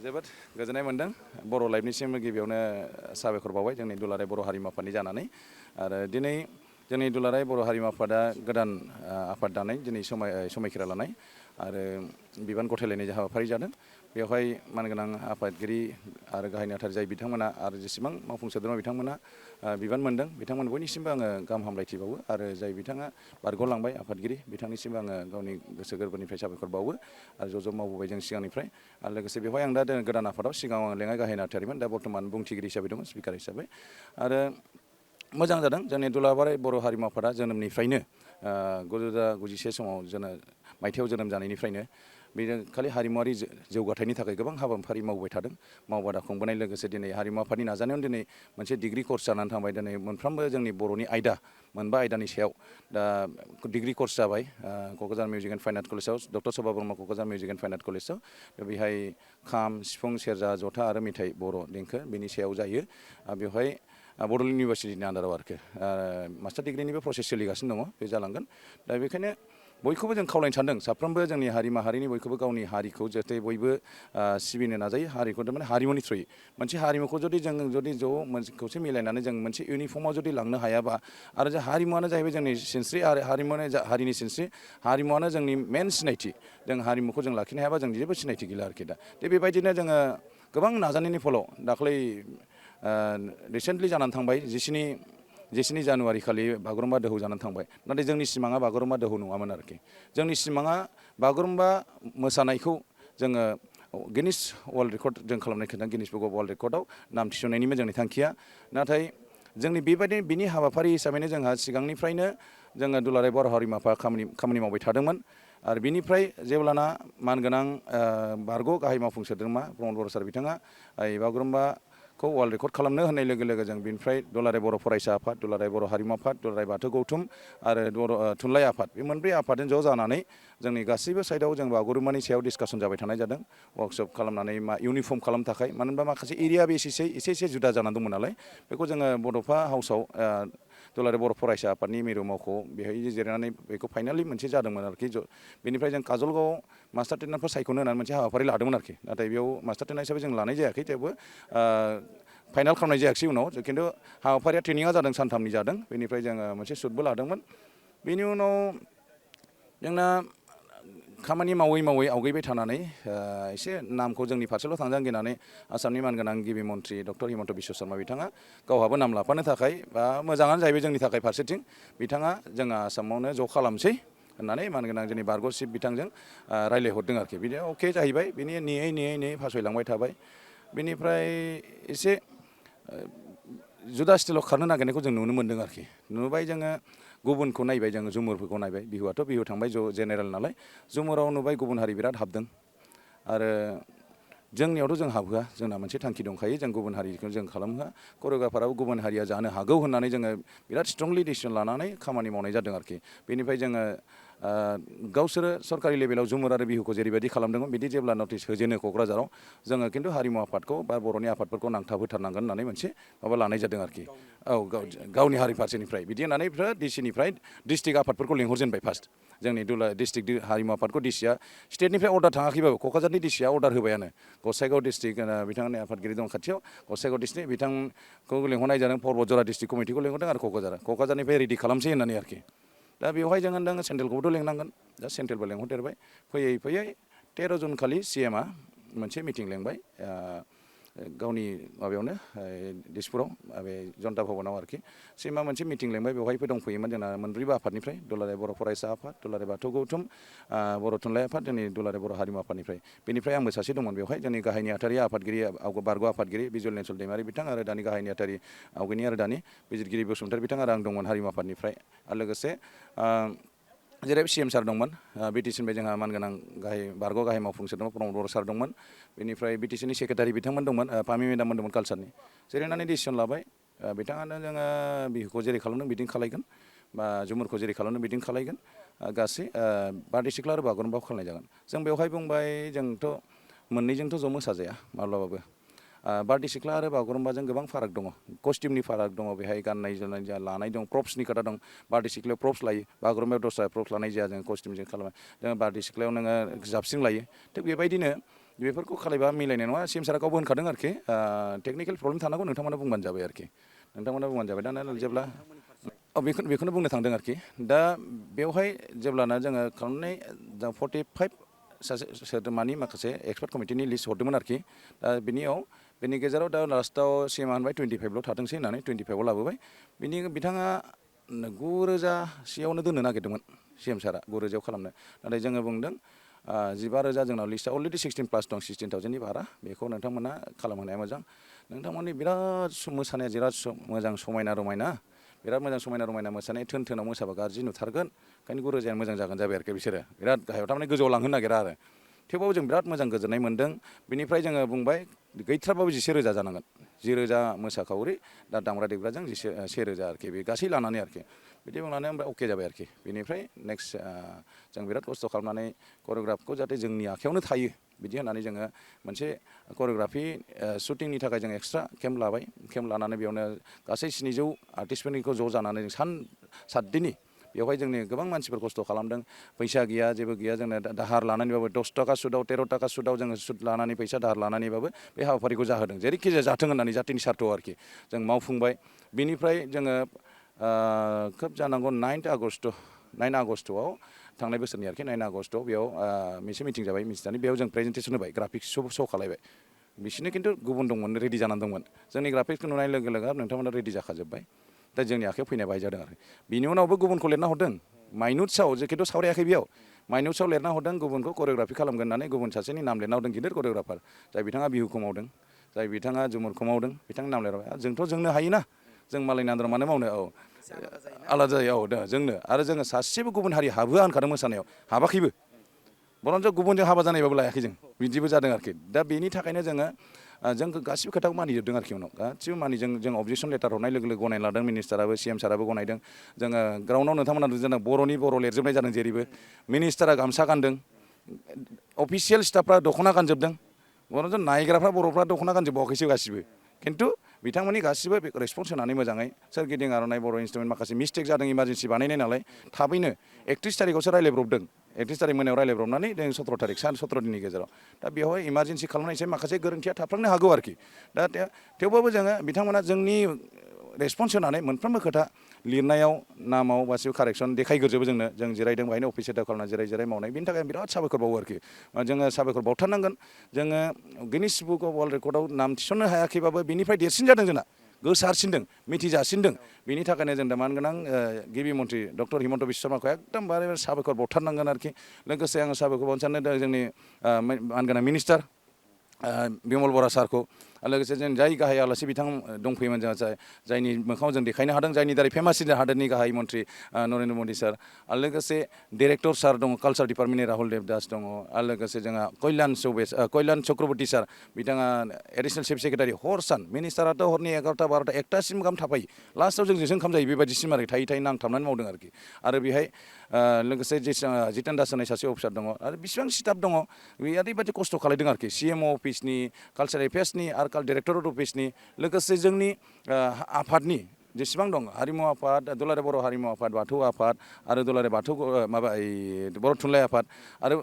जोबोद गोजोननाय मोनदों बर' लाइफनिसिम गिबियावनो साबायखर बावबाय जोंनि दुलाराय बर' हारिमु आफादनि जानानै आरो दिनै जोंनि दुलाराय बर' हारिमु आफादा गोदान आफाद दानाय दिनै समायखिरा लानाय आरो बिबान गथायलायनाय हाबाफारि जादों बेवहाय मानगोनां आफादगिरि आरो गाहाय नेहाथारि जाय बिथांमोना आरो जेसेबां मावफुं सोद्रोमा बिथांमोना बिबान मोनदों बिथांमोन बयनिसिमबो आङो गाहाम हामलायथि बावो आरो जाय बिथाङा बारग'लांबाय आफादगिरि बिथांनिसिमबो आङो गावनि गोसो गोरबोनिफ्राय साबायखर बावो आरो ज' मावबोबाय जों सिगांनिफ्राय आरो लोगोसे बेवहाय आं दा गोदान आफादाव सिगाङाव आं लेङाइ गाहाय नेहाथारिमोन दा बर्थमान बुंथिगिरि हिसाबै दङ स्पिकार हिसाबै आरो मोजां जादों जोंनि दुलाराय बर' हारिमु आफादा जोनोमनिफ्रायनो 1997 मायथाइयाव जोनोम जानायनिफ्रायनो बेजों खालि हारिमुवारि जौगाथायनि थाखाय गोबां हाबाफारि मावबाय थादों मावबादा खुंबोनाय लोगोसे दिनै हारिमु आफादनि नाजानायावनो दिनै मोनसे डिग्रि कर्स जानानै थांबाय दिनै मोनफ्रोमबो जोंनि बर'नि आयदा मोनबा आयदानि सायाव दा डिग्रि कर्स जाबाय Kokrajhar music and fine art कलेजाव doctor Sabha Brahma Kokrajhar music and fine art कलेजाव बेहाय खाम सिफुं सेरजा जथा आरो मेथाइ बर' देंखो बेनि सायाव जायो बेवहाय बड'लेण्ड इउनिभारसिटिनि आन्दाराव आरोखि मास्टार डिग्रिनिबो प्रसेस सोलिगासिनो दङ बे जालांगोन दा बेखायनो बयखौबो जों खावलायनो सानदों साफ्रोमबो जोंनि हारि माहारिनि बयखौबो गावनि हारिखौ जाहाथे बयबो सिबिनो नाजायो हारिखौ माने हारिमुनि थ्रुयै मोनसे हारिमुखौ जुदि ज' मोनसे खौसे मिलायनानै जों मोनसे इउनिफर्माव जुदि लांनो हायाबा आरो जों हारिमुवानो जाहैबाय जोंनि सिनस्रि आरो हारिनि सिनस्रि हारिमुवानो जोंनि मेन सिनायथि जों हारिमुखौ जों लाखिनो हायाबा जों जेबो सिनायथि गैला आरोखि दा बेबायदिनो जोङो गोबां नाजानायनि फलाव दाख्लै रिसेन्टलि जानानै थांबाय 17 जानुवारि खालि बागुरुम्बा दोहौ जानानै थांबाय नाथाय जोंनि सिमाङा बागुरुम्बा दोहौ नङामोन आरोखि जोंनि सिमाङा बागुरुम्बा मोसानायखौ जोङो गिनिस वर्ल्ड रेकर्ड जों खालामनाय खोथा गिनिस बुक अफ वर्ल्ड रेकर्डआव नाम थिसननायनिमोन जोंनि थांखिया नाथाय जोंनि बिनि हाबाफारि हिसाबैनो जोंहा सिगांनिफ्रायनो जोङो दुलाराय बर' हारिमु आफादा खामानि मावबाय थादोंमोन आरो बिनिफ्राय जेब्लाना मानगोनां बारग' गाहाय मावफुं सोद्रोमा प्रमद बर' सार बिथाङा बागुरुम्बाखौ वर्ल्ड रेकर्ड खालामनो होननाय लोगो लोगो जों बिनिफ्राय दुलाराय बर' फरायसा आफाद दुलाराय बर' हारिमु आफाद दुलाराय बाथौ गौथुम आरो बर' थुनलाइ आफाद बे मोनब्रै आफादजों ज' जानानै जोंनि गासैबो साइडआव जों बागुरुम्बानि सायाव डिसकासन जाबाय थानाय जादों वार्कशप खालामनानै इउनिफर्म खालामनो थाखाय मानो होनबा माखासे एरिया बेसिसै एसे जुदा जानानै दंमोन नालाय बेखौ जोङो बड'फा हाउसाव दुलाराय बर' फरायसा आफादनि मिरु मावख'आव बेहाय जिरायनानै बेखौ फाइनालि मोनसे जादोंमोन आरोखि बेनिफ्राय जों काजलगावआव मास्टार ट्रेनारफोर सायख'नो होननानै मोनसे हाबाफारि लादोंमोन आरोखि नाथाय बेयाव मास्टार ट्रेनार हिसाबै जों लानाय जायाखै थेवबो फाइनाल खालामनाय जायाखिसै उनाव खिन्थु हाबाफारिया ट्रेनिङा जादों सानथामनि जादों बेनिफ्राय जोङो मोनसे सुटबो लादोंमोन बेनि उनाव जोंना खामानि मावै आवगायबाय थानानै एसे नामखौ जोंनि फारसेल' थांजानो गिनानै आसामनि मानगोनां गिबि मन्थ्रि डक्टर हिमन्त बिश्व शर्मा बिथाङा गावहाबो नाम लाफानो थाखाय बा मोजाङानो जाहैबाय जोंनि थाखाय फारसेथिं बिथाङा जोंहा आसामावनो ज' खालामसै होननानै मानगोनां जोंनि बारग'सिब बिथांजों रायज्लायहरदों आरोखि बिदि अके जाहैबाय बिनि नेयै फासयलांबाय थाबाय बेनिफ्राय एसे जुदा स्टाइलाव खारनो नागिरनायखौ जों नुनो मोन्दों आरोखि नुबाय जोङो गुबुनखौ नायबाय जोङो जुमुरफोरखौ नायबाय बिहुआथ' बिहु थांबाय जेनेरेल नालाय जुमुराव नुबाय गुबुन हारि बिराद हाबदों आरो जोंनियावथ' जों हाबहोआ जोंना मोनसे थांखि दंखायो जों गुबुन हारिखौ जों खालामहोआ करिय'ग्राफाराबो गुबुन हारिया जानो हागौ होननानै जोङो बिराद स्ट्रंलि डिसिसन लानानै खामानि मावनाय जादों आरोखि बेनिफ्राय जोङो गावसोरो सरकारि लेभेलाव जुमुर आरो बिहुखौ जेरैबायदि खालामदोंमोन बिदि जेब्ला नटिस होजेनो क'क्राझाराव जोङो खिन्थु हारिमु आफादखौ बा बर'नि आफादफोरखौ नांथाबहोथारनांगोन होननानै मोनसे माबा लानाय जादों आरोखि औ गावनि हारि फारसेनिफ्राय बिदि होननानै डिसिनिफ्राय डिस्ट्रिक्ट आफादफोरखौ लेंहरजेनबाय फार्स्ट जोंनि डिस्ट्रिक्ट हारिमु आफादखौ डिसिया स्टेटनिफ्राय अर्डार थाङाखैबाबो क'क्राझारनि डिसिया अर्डार होबायानो गसाइगाव डिस्ट्रिक्ट बिथांनि आफादगिरि दं खाथियाव गसाइगाव डिस्ट्रिक्ट बिथांखौ लेंहरनाय जादों परबतजरा डिस्ट्रिक्ट कमिटिखौ लेंहरदों आरो क'क्राझारनिफ्राय रेडि खालामसै होननानै आरोखि दा बेवहाय जों होनदों सेन्ट्रेलखौबोथ' लेंनांगोन दा सेन्ट्रेलबो लेंहरदेरबाय फैयै 13 जुन खालि CMआ मोनसे मिटिं लेंबाय गावनि माबायावनो दिसपुराव बे जनता भबनाव आरोखि CMआ मोनसे मिटिं लेंबाय बेवहायबो दंफैयोमोन जोंना मोनब्रैबो आफादनिफ्राय दुलाराय बर' फरायसा आफाद दुलाराय बाथौ गौथुम बर' थुनलाइ आफाद जोंनि दुलाराय बर' हारिमु आफादनिफ्राय बेनिफ्राय आंबो सासे दंमोन बेवहाय जोंनि गाहाय नेहाथारि आफादगिरि बारग' आफादगिरि बिजुल नेनसल दैमारि बिथां आरो दानि गाहाय नेहाथारि आवगायनि आरो दानि बिजिरगिरि बसुमतारी बिथां आरो आं दंमोन हारिमु आफादनिफ्राय आरो लोगोसे जेरै CM सार दंमोन BTCनिफ्राय जोंहा मानगोनां बारग' गाहाय मावफुं सोद्रोमा प्रमद बर' सार दंमोन बेनिफ्राय BTCनि सेक्रेटारि बिथांमोन दंमोन पामि मेदाममोन दंमोन कालसारनि जिरायनानै डिसिसन लाबाय बिथाङानो जोङो बिहुखौ जेरै खालामदों बिदिनो खालायगोन बा जुमुरखौ जेरै खालामदों बिदिनो खालायगोन गासै बारदै सिख्ला आरो बागुरुम्बाखौ खालामनाय जागोन जों बेवहाय बुंबाय जोंथ' मोननैजोंथ' ज' मोसाजाया माब्लाबाबो बारदै सिख्ला आरो बागुरुम्बाजों गोबां फाराग दङ कस्टिउमनि फाराग दङ बेहाय गाननाय जोमनाय लानाय दं प्रप्सनि खोथा दं बारदै सिख्लायाव प्रप्स लायो बागुरुम्बायाव दस्रा प्रप्स लानाय जाया जों कस्टिउमजों खालामो जोङो बारदै सिख्लायाव नोङो जाबस्रिं लायो थिग बेबायदिनो बेफोरखौ खालायबा मिलायनाय नङा सिएम सारा गावबो होनखादों आरोखि टेकनिकेल प्रब्लेम थानांगौ नोंथांमोना बुंबानो जाबाय आरोखि नोंथांमोना बुंबानो जाबाय दा जेब्ला बेखौनो बुंनो थांदों आरोखि दा बेवहाय जेब्लाना जोङो खालामनाय 45 सासे सोद्रोमानि माखासे एक्सपार्ट कमिटिनि लिस्ट हरदोंमोन आरोखि दा बेनि गेजेराव दा लास्टआव सिएमआ होनबाय 25ल' थाथोंसै होननानै 25आव लाबोबाय बिथाङा 9,000 दोननो नागिरदोंमोन सिएम सारा 9,000 खालामनो नाथाय जोङो बुंदों 15,000 जोंनाव लिस्टआ अलरेडि 16+ दं 16,000नि बारा बेखौ नोंथांमोना खालामहोनाया मोजां नोंथांमोननि बिराद मोसानाया बिराद मोजां समायना रमायना बिराद मोजां समायना रमायना मोसानाय थोनाव मोसाबा गाज्रि नुथारगोन ओंखायनो 9,000 मोजां जागोन जाबाय आरोखि बिसोरो बिराद गाहायाव थारमाने गोजौआव लांहोनो नागिरा आरो थेवबाबो जों बिराद मोजां गोजोननाय मोन्दों बिनिफ्राय जोङो बुंबाय गैथ्राबाबो 10,000 जानांगोन 10,000 मोसाखावरि दा दामग्रा देग्राजों 1,000 आरोखि बे गासै लानानै आरोखि बिदि बुंनानै ओमफ्राय अके जाबाय आरोखि बेनिफ्राय नेक्स्ट जों बिराद खस्थ' खालामनानै करिय'ग्राफखौ जाहाथे जोंनि आखायावनो थायो बिदि होननानै जोङो मोनसे करिय'ग्राफि शुटिंनि थाखाय जों एक्सट्रा केम्प लाबाय केम्प लानानै बेयावनो गासै 700 आर्टिस्टफोरनिखौ ज' जानानै जों 7 दिननि बेवहाय जोंनि गोबां मानसिफोर खस्थ' खालामदों फैसा गैया जेबो गैया जोंनो दाहार लानानैबाबो 10 थाखा सुदआव 13 थाखा सुदआव जोङो सुद लानानै फैसा दाहार लानानैबाबो बे हाबाफारिखौ जाहोदों जेरैखि जाया जाथों होननानै जातिनि सार्थआव आरोखि जों मावफुंबाय बिनिफ्राय जोङो खोब जानांगौ 9 आगस्ट'आव थांनाय बोसोरनि आरोखि 9 आगस्ट'आव बेयाव मोनसे मिटिं जाबाय मिथिनानै बेयाव जों प्रेजेन्टेसन होबाय ग्राफिक्स श' खालायबाय बिसोरनो खिन्थु गुबुन दंमोन रेडि जानानै दंमोन जोंनि ग्राफिक्सखौ नुनाय लोगो लोगो नोंथांमोना रेडि जाखाजोब्बाय दा जोंनि आखायाव फैनाय बायदि जादों आरो बिनि उनावबो गुबुनखौ लिरना हरदों माइनुटसआव जेखिन्थु सावरायाखै बेयाव माइनुटसआव लिरना हरदों गुबुनखौ करिय'ग्राफि खालामगोन होननानै गुबुन सासेनि नाम लिरना हरदों गिदिर करिय'ग्राफार जाय बिथाङा बिहुखौ मावदों जाय बिथाङा जुमुरखौ मावदों बिथांनि नाम लिरबाय जोंनो हायोना जों मालायनि आन्दाराव मानो मावनो आलादा जायो जोंनो आरो जोङो सासेबो गुबुन हारि हाबहोआ होनखादों मोसानायाव हाबाखैबो बरन्थ' गुबुनजों हाबा जानायबाबो लायाखै जों बिदिबो जादों आरोखि दा बेनि थाखायनो जों गासिबो खोथाखौ मानिजोबदों आरोखि उनाव गासिबो जों अबजेक्सन लेटार हरनाय लोगो लोगो गनायना लादों मिनिस्टाराबो सिएम साराबो गनायदों जोङो ग्राउन्डआव नोंथांमोना नुदों बर'आव लिरजोबनाय जादों जेरैबो मिनिस्टारा गामसा गानदों अफिसियेल स्टाफफ्रा दख'ना गानजोबदों बरन्थ' नायग्राफ्रा बर'फ्रा दख'ना गानजोबावाखैसो गासिबो खिन्थु बिथांमोननि गासिबो रेसपन्स होनानै मोजाङै सोरगिदिं आर'नाइ बर' इन्सट्रुमेन्ट माखासे मिस्टेक जादों इमारजेन्सि बानायनाय नालाय थाबैनो 31 थारिखआवसो रायज्लायब्रबदों 31 थारिख मोनायाव रायज्लायब्रबनानै जों 17 थारिख 17 दिननि गेजेराव दा बेवहाय इमारजेन्सि खालामनायसै माखासे गोरोन्थिया थाफ्लांनो हागौ आरोखि दा थेवबाबो जोङो बिथांमोना जोंनि रेसपन्स होनानै मोनफ्रोमबो खोथा लिरनायाव नामाव गासिबो कारेक्सन देखायग्रोजोबो जों जिरायदों बेहायनो अफिस सेटाप खालामना जिराय मावनाय बेनि थाखाय बिराद साबायखर बावो आरोखि जोङो साबायखर बावथारनांगोन जोङो गिनिस बुक अफ वर्ल्ड रेकर्डआव नाम थिसननो हायाखैबाबो बिनिफ्राय देरसिन जादों जोंना गोसारसिनदों मिथिजासिनदों बिनि थाखायनो जों दा मानगोनां गिबि मन्थ्रि डक्टर हिमन्त बिश्व शर्माखौ एकदमबारे साबायखर बावथारनांगोन आरोखि लोगोसे आङो साबायखर बावनो सानो जोंनि मानगोनां मिनिस्टार बिमल बरा सारखौ लोगोसे जों जाय गाहाय आलासि बिथां दंफैयोमोन जोंहा जायनि मोखाङाव जों देखायनो हादों जायनि दारै फेमास हादोरनि गाहाय मन्थ्रि नरेन्द्र मदि सार आरो लोगोसे डिरेक्टर सार दङ कालसार डिपार्टमेन्टनि राहुल देब दास दङ आरो लोगोसे जोंहा कल्यान चक्रबर्ती सार बिथाङा एडिसनेल चिफ सेक्रेटारि हर सान मिनिस्टाराथ' हरनि 11टा 12टा 1टासिम गाहाम थाफायो लास्टआव जोंजोंसो ओंखाम जायो बेबायदिसिम आरो थायै नांथाबनानै मावदों आरोखि आरो बेहाय लोगोसे जितेन दास होननाय सासे अफिसार दङ आरो बेसिबां स्टाफ दङ बे ओरैबायदि खस्थ' खालायदों आरोखि सिएमअ अफिसनि कालसार एफेयार्सनि आरो डिरेक्टरेट अफिसनि लोगोसे जोंनि आफादनि जेसेबां दं हारिमु आफाद दुलाराय बर' हारिमु आफाद बाथौ आफाद आरो दुलाराय बाथौ बर' थुनलाइ आफाद आरो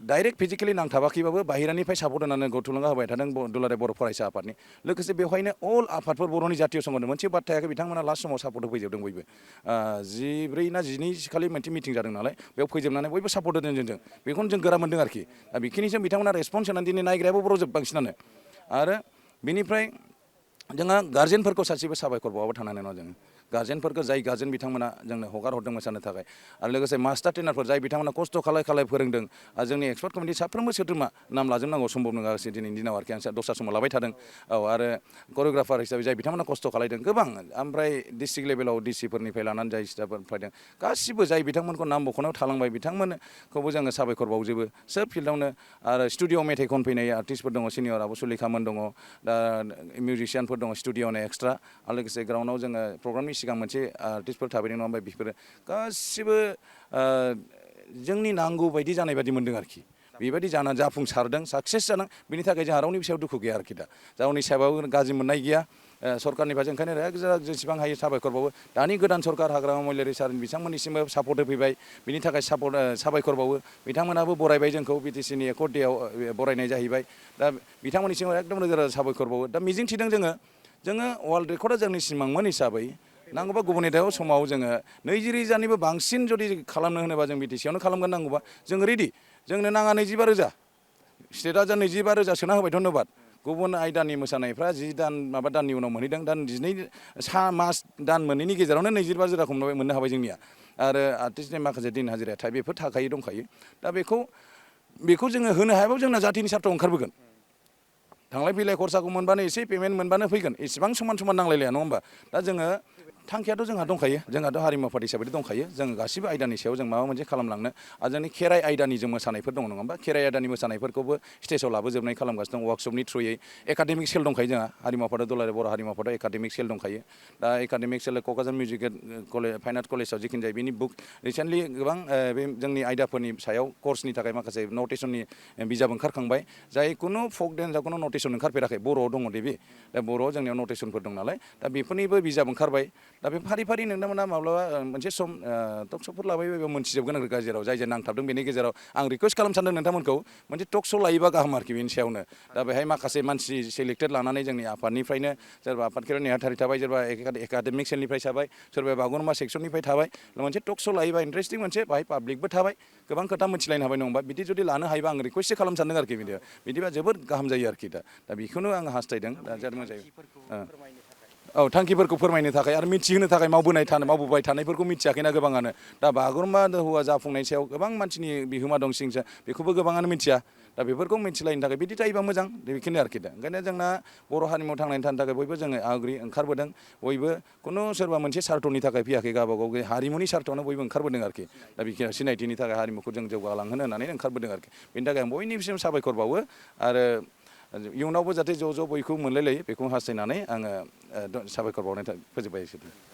डाइरेक्ट फिजिकेलि नांथाबाखैबाबो बाहेरानिफ्राय सापर्ट होनानै थुलुंगा होबाय थादों दुलाराय बर' फरायसा आफादनि लोगोसे बेवहायनो अल आफादफोर बर'नि जातीय संगठन मोनसे बाद थायाखै बिथांमोना लास्ट समाव सापर्ट होफैजोबदों बयबो 14 ना 15 खालि मोनसे मिटिं जादों नालाय बेयाव फैजोबनानै बयबो सापर्ट होदों जों बेखौनो जों गोरा मोनदों आरोखि दा बेखिनिसिम बिथांमोना रेसपन्स होनानै दिनै नायग्रायाबो बर'जोब बांसिनानो आरो बिनिफ्राय जोंहा गार्जेनफोरखौ सासेबो साबायखर बावाबो थानाय नङा जोङो गार्जेनफोरखौ जाय गार्जेन बिथांमोना जोंनो हगार हरदों मोसानो थाखाय आरो लोगोसे मास्टार ट्रेनारफोर जाय बिथांमोना खस्थ' खालाय फोरोंदों आरो जोंनि एक्सपार्ट कमिटि साफ्रोमबो सोद्रोमा नाम लाजोबनांगौ सम्भब नङासै दिनैनि दिनाव आरोखि आं दस्रा समाव लाबाय थादों आरो करिय'ग्राफार हिसाबै जाय बिथांमोना खस्थ' खालायदों गोबां ओमफ्राय डिस्ट्रिक्ट लेभेलाव डिसिफोरनिफ्राय लानानै जाय स्टाफफोर फैदों गासिबो जाय बिथांमोनखौ नाम मख'नायाव थालांबाय बिथांमोनखौबो जोङो साबायखर बावजोबो सोब फिल्डआवनो आरो स्टुडिअ मेथाइ खनफैनाय आर्टिस्टफोर दङ सिनियर आब' सुलेखामोन दङ दा मिउजिसियानफोर दङ स्टुडिअ'नो एक्सट्रा आरो लोगोसे ग्राउन्डआव जोङो प्रग्रामनि सिगां मोनसे आर्टिस्टफोर थाबैदों नङा होमबा बेफोरो गासिबो जोंनि नांगौ बायदि जानाय बायदि मोनदों आरोखि बेबायदि जानानै जाफुंसारदों साक्सेस जादों बेनि थाखाय जोंहा रावनिबो सायाव दुखु गैया आरोखि दा रावनि सायाव गाज्रि मोननाय गैया सरकारनिफ्राय ओंखायनो जेसेबां हायो साबायखर बावो दानि गोदान सरकार हाग्रामा महिलारि सार बिथांमोननिसिमबो सापर्ट होफैबाय बिनि थाखाय साबायखर बावो बिथांमोनाबो बरायबाय जोंखौ बिटिसिनि एकर्ड डेआव बरायनाय जाहैबाय दा बिथांमोननिसिम एकदम रोजा रोजा साबायखर बावो दा मिजिं थिदों जोङो वर्ल्ड रेकर्डआ जोंनि सिमांमोन हिसाबै नांगौबा गुबुननि दायाव समाव जोङो 20,000निबो बांसिन जुदि खालामनो होनोबा जों बिटिसिआवनो खालामगोन नांगौबा जों रेडि जोंनो नाङा 25,000 स्टेटआ जों 25,000 सोना होबाय धन्यबाद गुबुन आयदानि मोसानायफ्रा 10 दान माबा दाननि उनाव मोनहैदों दा 12 मास दान मोननैनि गेजेरावनो 25,000 मोननो हाबाय जोंनिया आरो आर्टिस्टनि माखासे दिन हाजिराया बेफोर थाखायो दंखायो दा बेखौ जोङो होनो हायाबाबो जोंना जाथिनि सार्थ ओंखारबोगोन थांलाय फैलाय खरसाखौ मोनबानो एसे पेमेन्ट मोनबानो फैगोन एसेबां समान नांलायलाया नङा होमबा दा जोङो थांखियाथ' जोंहा दंखायो जोंहाथ' हारिमु आफाद हिसाबै दंखायो जों गासिबो आयदानि सायाव जों माबा मोनसे खालामलांनो आरो जोंनि खेराइ आयदानि जों मोसानायफोर दङ नङा होमबा खेराइ आयदानि मोसानायफोरखौबो स्टेजाव लाबोजोबनाय खालामगासिनो दं वार्कशपनि थ्रुयै एकाडेमिक सेल दंखायो जोंहा हारिमु आफादा दुलाराय बर' हारिमु आफादाव एकाडेमिक सेल दंखायो दा academic cell Kokrajhar musical college fine art कलेजाव जिखिनि जायो बिनि बुक रिसेन्टलि गोबां बे जोंनि आयदाफोरनि सायाव कर्सनि थाखाय माखासे नटेसननि बिजाब ओंखारखांबाय जाय कुनु फक डेन्सआव कुनु नटेसन ओंखारफेराखै बर'आव दङ दे बे दा बर'आव जोंनियाव नटेसनफोर दं नालाय दा बेफोरनिबो बिजाब ओंखारबाय दा बे फारि फारि नोंथांमोना माब्लाबा मोनसे सम टक श'फोर लाबाय बायबा मोनथिजोबगोन आरो गेजेराव जाय नांथाबदों बेनि गेजेराव आं रिकुवेस्ट खालामनो सानदों नोंथांमोनखौ मोनसे टक श' लायोबा गाहाम आरोखि बेनि सायावनो दा बेहाय माखासे मानसि सेलेक्टेड लानानै जोंनि आफादनिफ्रायनो सोरबा आफाद खेराइ नेहाथारि थाबाय सोरबा एकाडेमिक सेलनिफ्राय थाबाय सोरबा बागुरुम्बा सेक्सननिफ्राय थाबाय मोनसे टक श' लायोबा इन्टारेस्टिं मोनसे बाहाय पाब्लिकबो थाबाय गोबां खोथा मिथिलायनो हाबाय नङा होमबा बिदि जुदि लानो हायोबा आं रिकुवेस्ट खालामनो सानदों आरोखि बिदिबा जोबोद गाहाम जायो आरोखि दा बेखौनो आं हास्थायदों दा जोबोद मोजां औ थांखिफोरखौ फोरमायनो थाखाय आरो मिथिहोनो थाखाय मावबोबाय थानायफोरखौ मिथियाखैना गोबाङानो दा बागुरुम्बा दोहौआ जाफुंनायनि सायाव गोबां मानसिनि बिहोमा दं सिंसा बेखौबो गोबाङानो मिथिया दा बेफोरखौ मिथिलायनो थाखाय बिदि जायोबा मोजां बेखिनि आरोखि दा ओंखायनो जोंना बर' हारिमुआव थांनानै थानो थाखाय बयबो जोङो ओंखारबोदों बयबो खुनु सोरबा मोनसे सार्थनि थाखाय फैयाखै गावबागाव हारिमुनि सार्थआवनो बयबो ओंखारबोदों आरोखि दा बेखिनि सिनायथिनि थाखाय हारिमुखौ जों जौगालांहोनो होननानै ओंखारबोदों आरोखि बेनि थाखाय आं बयनिसिम साबायखर बावो आरो इयुनावबो जाहाथे ज' ज' बयखौबो मोनलायलायो बेखौ हास्थायनानै आङो साबायखर बावनाय फोजोबबाय